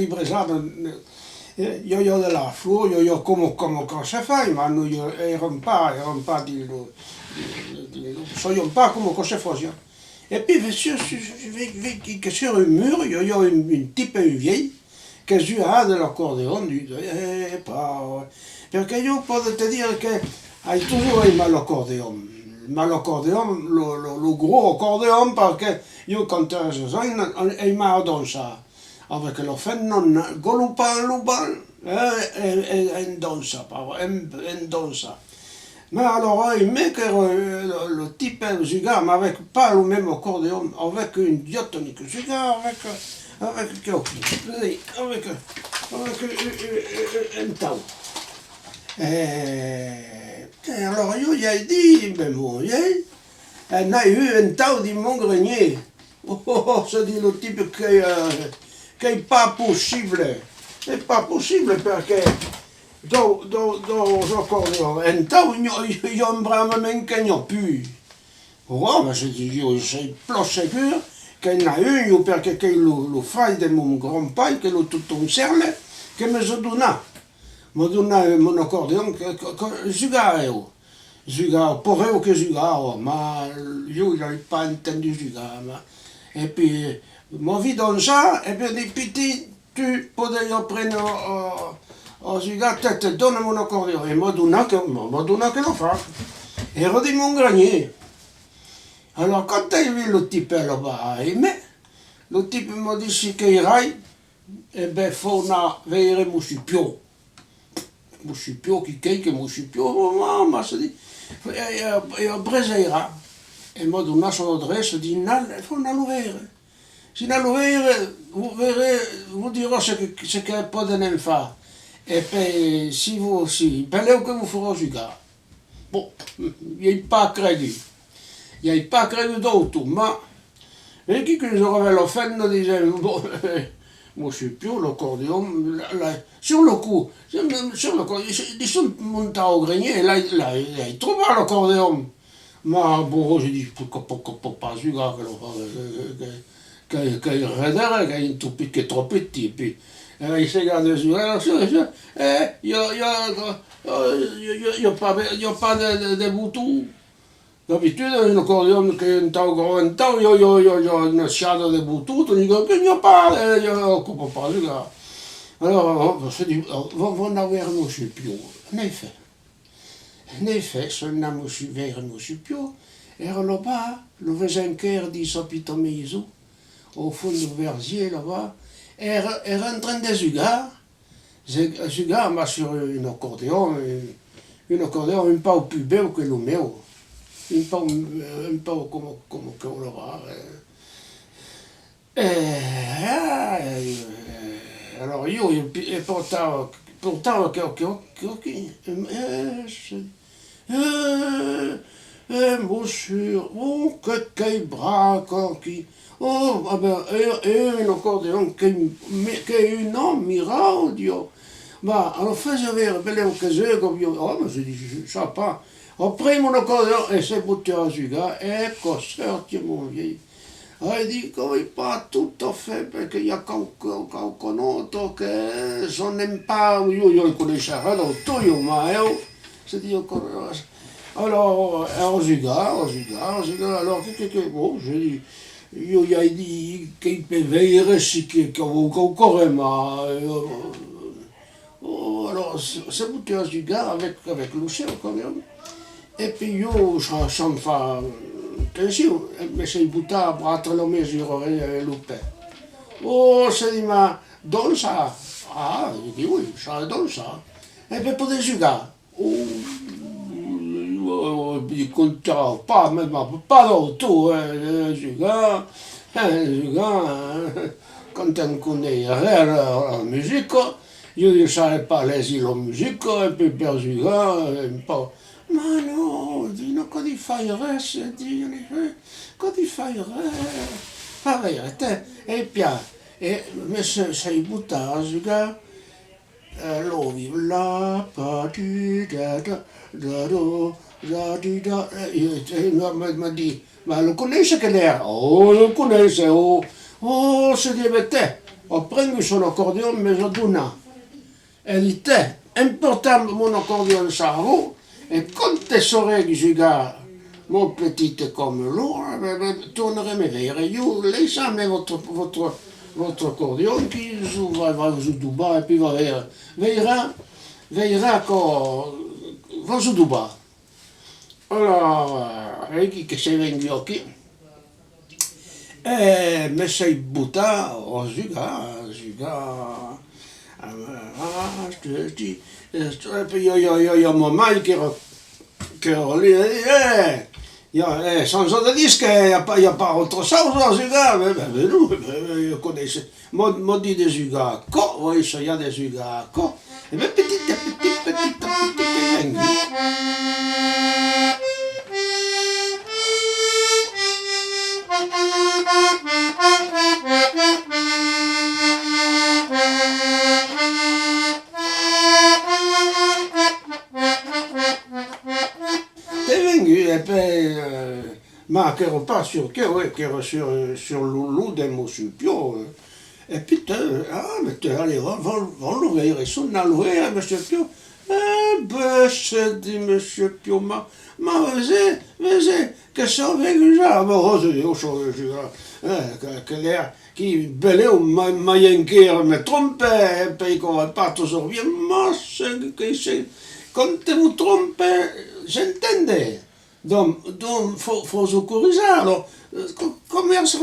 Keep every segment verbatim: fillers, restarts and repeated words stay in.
Bresada, eh, i aviá de las flors, i aviá coma, coma quand se fai, mas noi, eh, èram pas, èram pas dins lo, dins lo, dins lo, sabiam pas coma quand se fasiá. E puèi, ve, su, su, su, ve, ve que, que sur un mur, i aviá un, un tipe, un vièlh, que jugava de l'acordeon, di, eh, pas, perque ieu pòde te dire que ai totjorn aimat l'acordeon, mas l'acordeon, lo, lo, lo gros acordeon, perque ieu quand èra joine, aimava dançar. Avec la femna, galopar lo bal, eh, en, en, en dança, pas en, en dança. Mas alòrs, aimè que lo, lo, lo tipe jugava, mas avec pas lo mème acordeon, avec un diatonic, jugava avec, avec quauqui, avec, avec, eh, eh, eh, entau. E, e alòrs ieu i ai dit, ben, bon, i ai, eh, n'ai un entau dins mon grenièr. Oh, oh, oh, se di lo tipe, qu'es, eh, qu'es pas possible. Es pas possible perque daus, daus, daus acordeons entau, i a, i a bravament que n'i a pus. Oh, mas se di, ieu sei plan segur que n'i a un, ieu, perque qu'es lo, lo fraire de mon grand-pair, qu'es lo Tonton Serle, que me's a donat. M'a donat mon acordeon que, que, que jugava eu. Jugava, paurèu que jugava, mas ieu l'ai pas entendut jugar, mas, e puèi, m'a vist dançar, e puèi dit, pitit, tu pòdes aprene a, a, a jugar, te, te dona mon acordeon, e m'a donat que, m'a, m'a donat que lo far. Èra dins mon grenièr. Alòrs, quand ai vist lo tipe, lo, bah, aimè, lo tipe m'a dit, si que irai, e ben, fau anar veire Mossur Piau. Mossur Piau, qui qu'es que Mossur Piau? Mas, mas, se di, e, e, e a Breseira. E m'a donat son adreça, di, n'a, fau anar lo veire. Si n'a lo veire, vos veire, vos dirà ce que, ce que pòden en far. E puèi, si vos, si, benlèu que vos farà jugar. Bon, i ai pas cregut. I ai pas cregut dau tot, mas, e aquí que nos arribèt la femna, disèm, bon, Mossur Piau, l'acordeon, la, la, sur lo còp, sur lo còp, dison montar au grenièr, l'ai, l'ai, l'ai trobat l'acordeon. Mas, bon, se di, pòt, pòt, pòt pas jugar, que lo fa, que, que, que, qu'es res de res, qu'es un tropit, qu'es tropit, e puèi, eh, essagar de jugar, eh, i a, i a, i a, i a, i a pas, i a pas de, de, de boton. D'abituda, un acordeon qu'es entau grand, entau, i a, i a, i a, i a una siada de boton, tandis que n'i a pas, eh, i a, copa pas jugar. Alòrs, se di, vau, vau anar veire Mossur Piau. En efèt. En efèt, soi anat Mossur, veire Mossur Piau, èra là-bas, lo vesin qu'èra dins sa pita maison, au fons dau vergièr là-bas, èra, èra en tren de jugar, je-, jugar, mas sur un acordeon, un, un acordeon un pauc pus bèu que lo meu, un pauc, un pauc coma, coma queu là-bas, eh. E, e, e, alòrs ieu, ieu pi-, e portava, portava queu, queu, queu, queu, e, e, e, e, Mossur, oh, que, qu'es brave, quò-quí. Oh, ah ben, e, e un acordeon, qu'es, qu'es una mirauda, ieu. Bah, alòrs fasiá veire, benlèu que juga, ieu, oh, mas se di, je, je sais pas. Après mon acordeon, e se botea a jugar, e quò sortiá, mon vièlh. Ai dit, qu'es pas tot a fèt, perque i a quauqu-, quauqu'un autre que son en pau, ieu, ieu coneisse res dau tot, ieu, mas ieu, se di, ieu, co-, alòrs, a jugar, a jugar, a jugar, alòrs, que, que, que, bon, je di, ieu, i ai dit, que pòt veire si que, que vòu quauqua ren, mas, eh, Oh, alòrs, se, se botea a jugar avec, avec lo seu, quand même. E puèi ieu, sans, sans far atencion, me sei botat a batre la mesura e, e lo pè. Oh, se di, mas dançar? Ah, di, oui, sai dançar. E ben, pòdes jugar. Oh, ieu, ieu, ieu comptava pas, mas, mas pas dau tot, eh, jugar, eh, jugar, eh. Quand un coneis res a la, a la musica, ieu, ieu sabe pas legir la musica, e puèi per jugar, un pauc. Mas non, di, non, quò di fai res, di, en efèt, quò di fai res. Pas veire, tè, e pian, e me se-, sei botat a jugar, eh, lo violon, pa, ti, da, da, da, do, da, di, da, e, e, e, m'a, m'a, m'a dit, mas lo coneisses quel èra? Oh, lo coneisse, oh, oh, se di, ben, tè, Ai prengut son acordeon, me lo dona. E ditz: "Tè, emporta mon acordeon, Sarro, e quand te saurè jugar, mon petit, comme l'or, ben, ben, tornarè me veire. Ieu, laissatz-me votre, votre, votre acordeon, que ieu vau, vau zo dobar, e puei vau veire. Veirà, veirà que vau zo dobar." Alòrs, aquí que soi vengut aquí, e me soi botat a jugar, a jugar, a, a, a, e puei i a, i a, i a, i a ma mair qu'èra, qu'èra li, e, eh, i a, eh, change de disque, i a pas, i a pas autra chausa a jugar, ben, ben, ben non, ben, ben, ieu coneisse. M'a, m'a dit de jugar aquò, vau essajar de jugar aquò. E ben, petit a petit, petit a petit, qu'ei vengut. Qu'ei vengut, e puei, eh, mas qu'èra pas sur queu, eh, qu'èra sur, sur lo, lo de Mossur Piau, eh. E puei, ah, mès tè, allez, vam, vam, vam lo veire, sonam lo veire, Mossur Piau. E ben, se ditz Mossur Piau, mas, mas vesètz, vesètz, que soi vengut ja, mas, oh, se ditz, oh, soi vengut ja, eh, que, que l'èra, que belèu mai, mai enquèra me trompe, eh, puei que vau pas totjorn bien, mas, se, que se, quand te vos trompe, s'entende. Donc, donc, fau, fau zo corrijar, alòrs, eh, co-, comèrça,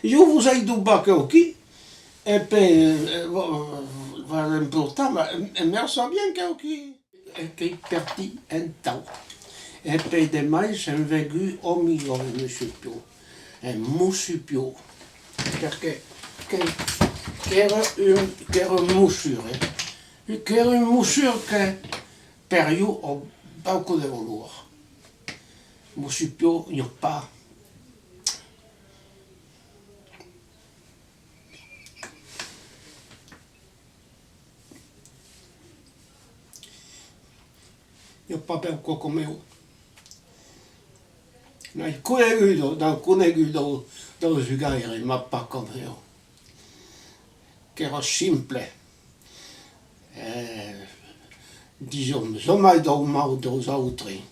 ieu vos ai dobat queuquí, e puei, eh, va, va l'emportar, mas, eh, merça bien queuquí. E qu'ei partit entau. E puei demai sèm venguts amics, Mossur Piau. E Mossur Piau, perque que, qu'èra un, qu'èra un mossur, eh. Qu'èra un mossur que per ieu a beucòp de valor. Mossur Piau, n'i a pas. N'i a pas beucòp com eu. N'ai conegut, n'ai conegut dau, dau jugaire, mas pas com eu. Qu'èra simple. Eh, disons, jamai dau mau daus autres.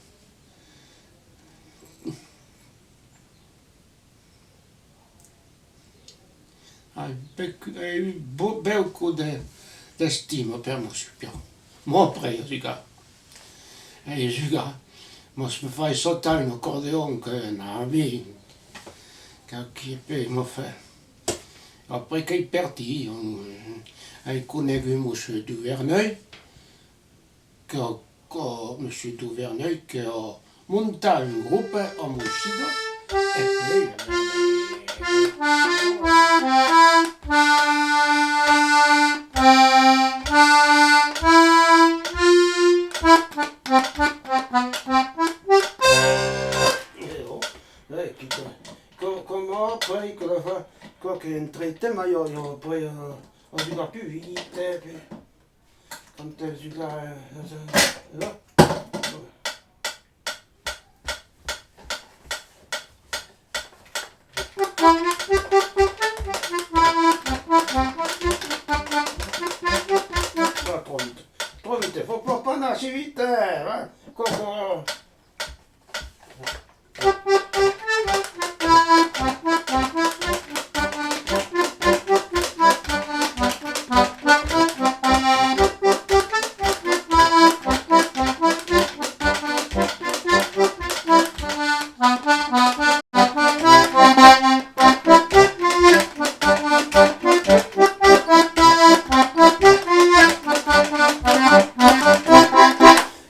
Ai beuc-, ai eu bo-, beucòp de, d'estima per Mossur Piau. M'a aprés a jugar. Ai jugat. Mas me fai sautar un acordeon que n'avia, que, que puei m'a fai. Après qu'ei partit, on, ai conegut Mossur Duverneuil, que, que, Mossur Duverneuil, que a montat un grop amb Mossur Piau, e puei, e, oh, eh, qui, co-, co-, coma, puei, que la fa, quò que entretemps, ieu, ieu, puei, eh, a jugat pus vite, e puei, quand, eh, jugar, eh, eh, eh, Pas trente. Trente, fau pas, pas anar si vite, eh, hein. Coco.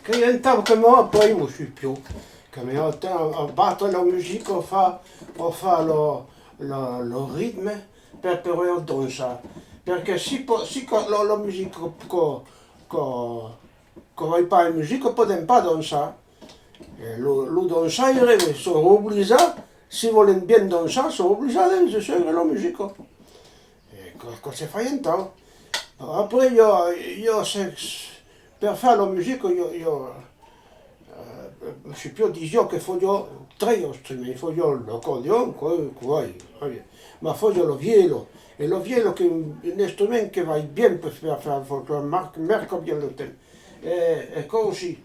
Qu'ei entau que m'a aprés Mossur Piau, que m'a entau a, a batre la musica, a far, a far lo, lo, lo ritme per, per poder dançar. Perque si po-, si que la, la musica que, que, que vai pas en musica, podèm pas dançar. E lo, lo dançaire, son oblijats, si vòlen bien dançar, son oblijats de, de suivre la musica. E quò, quò se fai entau. Après, ieu, ieu, se, per far la musica, ieu, ieu, eh, Monsieur Piau disiá que fasiá tres instruments, fasiá l'acordeon, quoi, quoi, ma fasiá la vièla. E la vièla qu'es un, un instrument que vai bien per far, far, far, far mar-, marca bien lo temps. E, e quò aussi,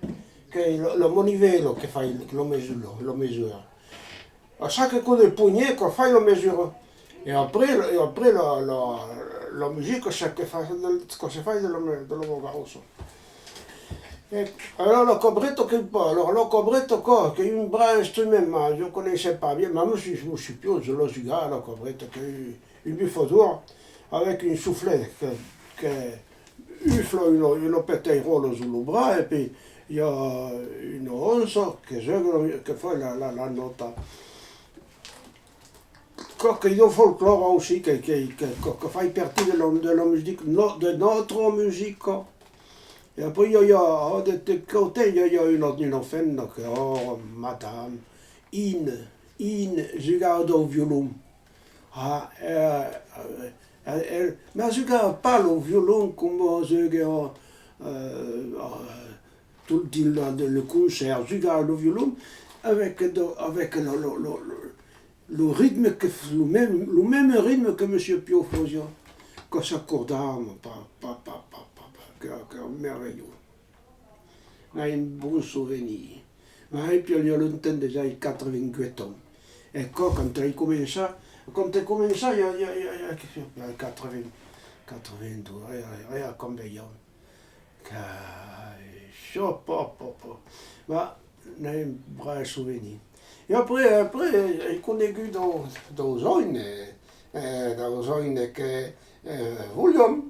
que la, la manivèla que fai la mesura, la mesura. A chaque còp de ponhar, quò fai la mesura. E après, e après la, la, la musica, çò que fa, quò se fai de la, de la boca grossa. E alors la cabreta, qu'es pas, alors la cabreta, quò, qu'es un brave instrument, ma ieu coneisse pas bien, ma Monsieur, Monsieur Piau, ieu la jugava, la cabreta, qu'es un bufadoir avec un soufflet que, que ufla una, una petairòla sus lo braç, e puèi i a una onça que jòga, que fa la, la, la nòta. Quò qu'es dau folclòre aussi, que, que, que, que, que fai partit de la, de la musica, no-, de nòstra musica. E après, i a, i a, de, de còps, i a, i a una, una femna que, oh, madame, Ine, Ine, jugava dau violon. Ah, eh, eh, eh, ma jugava pas lo violon coma jugava, eh, eh, tot dins la, de, le concèrt, jugava lo violon avec, de, avec lo, lo, lo, lo, lo ritme que f-, lo mème, lo mème ritme que Monsieur Piau fasiá, que s'acordava, pa, pa, que, que mervelhós. N'ai un bon sovenir. Mas ai pièlhas longtemps, dejà ai quatre-vingt-huit ans. E quò, quand ai començat, quand ai començat, i a, i a, i a, i a, i a quatre-vingts, quatre-vingt-dos, rea, rea, quand veiam. Qu'aquò, po, po, po. Mas n'ai un brave sovenir. E après, après, ai conegut daus, daus òmes, eh, daus òmes que, eh, voliam.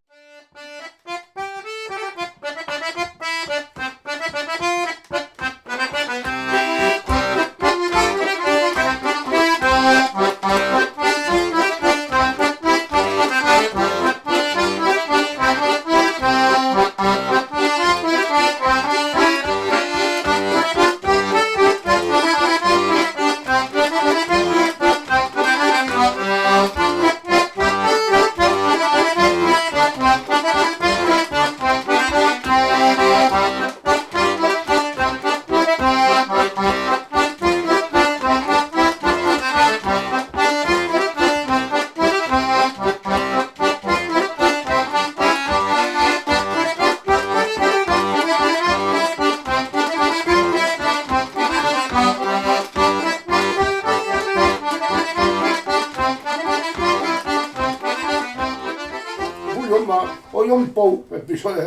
Voliam, ma, voliam pas, e puèi, e,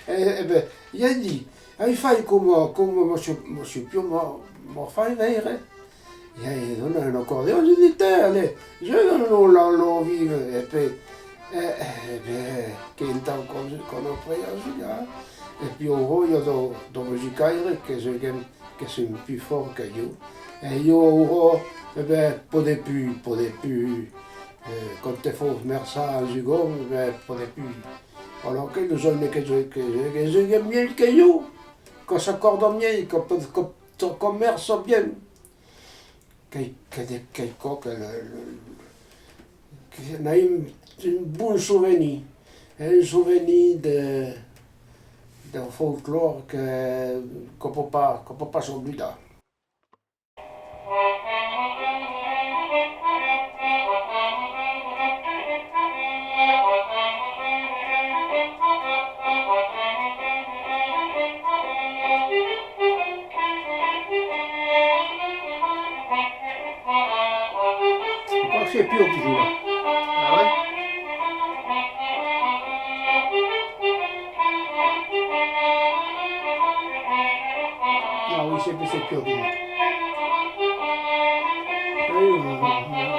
e, e, e ben, i ai dit, ai fach coma, coma Monsieur, Monsieur Piau m'a, m'a fach veire. I ai donat un acordeon, ai dit, tè, allez, jòga-nos la, la vive, e puèi, e, e ben, qu'es entau qu'an, qu'an aprés a jugar. E puèi aura i a daus, daus musicaires que jògan, que son pus fòrts que ieu. E ieu aura, e ben, pòde pus, pòde pus, e, quand te fau merçar un jugant, e ben, pòde pus. Alors que los òmes que jògan, que, que jògan mielhs que ieu, que s'acòrdan mielhs, que pòdon, que, que merçan bien. Qu'es, qu'es de, qu'es quò que le, le, que n'ai un, un bon sovenir, un sovenir de, dau folclòre que, que pòt pas, que pòt pas s'oblidar. Quò, c'est Piau qui joue là. Ah ouais ? Ah oui, c'est, c'est Piau qui joue. Oui, oui, oui, oui.